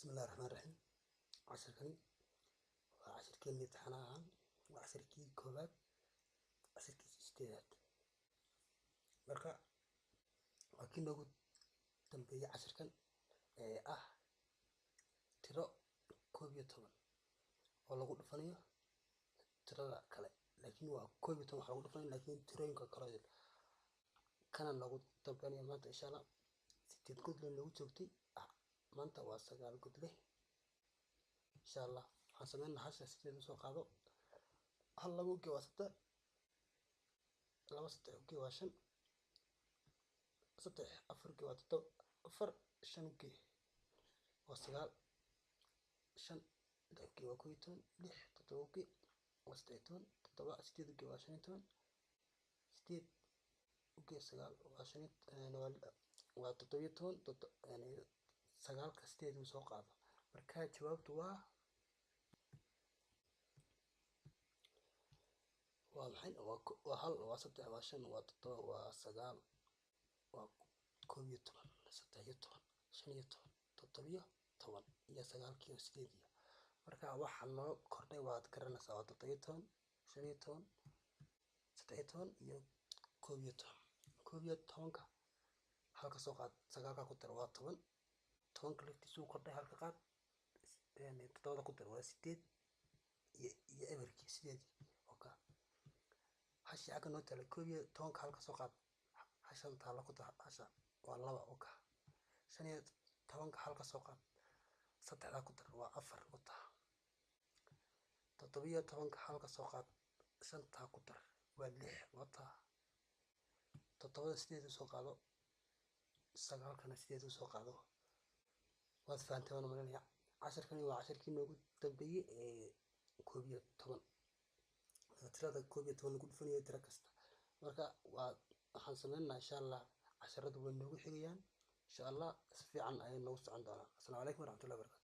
Bismillahi Raxmaani Raxiim. Casharkani waa cashirkeenii imtixaanaha, waa cashirkii koowaad, cashirkiisii sideedaad. Marka waa kii noogu dambeeyay cashirkan ee ah tiro 11 oo lagu dhufanayo tirada kale, laakiin waa 11 wax lagu dhufanayo, laakiin tirooyinka kale kana noogu dambeynaya maanta, insha Allah. 8 godle noogu joogtay, maanta waa 9 godle, insha Allah. Waxaan sameynaa hasha sideed usoo qaado. 1 2 uge waa 3, 2 3 uge waa 5, 3 4 uge waa 7, 4 5 uge waa 9, 5 6 uge waa 11, 6 7 uge waa 13, 7 8 uge waa 15, 8 uge 9 waa 5, waa 17. 9-ka 8 uu soo qaado. Marka jawaabtu waa maxay? Waa 1, waa 3, waa 5, waa 7, waa 9, waa 11, 13, 15, 17 iyo 9-kii oo 8 iyo. Marka waxa noo kordhay waad garanaysaa, waa 17, 15, 13 iyo 11. 11-ka halka soo qaad, 9-ka ku dar waa 10. 10-ka laftiisu kordhay, halka qaad, 7 ku dar waa 8 iyo eberkii 8. Okay. Hashi xagga noo taala 11-ka halka soo qaad, hashan taala ku dar, hasha waa 2. Okay. 15-ka halka soo qaad, 3-da ku dar waa 4. Wata 17-ka halka soo qaad, 5-taa ku dar waa 6. Wata 7-da 8 usoo qaado, 9-kana 8 usoo qaado. Waad fahantay waan malinaya. Casharkani waa casharkii noogu dambeeyey ee 11, tirada 11 lagu dhufanayo tiro kasta. Marka waa waxaan sameynaynaa, insha Allah, casharadu way noogu xigayaan, insha Allah, si fiican ayay noogu socon doonaa. Asalaamu calaykum waraxmatullahi wabarakatu.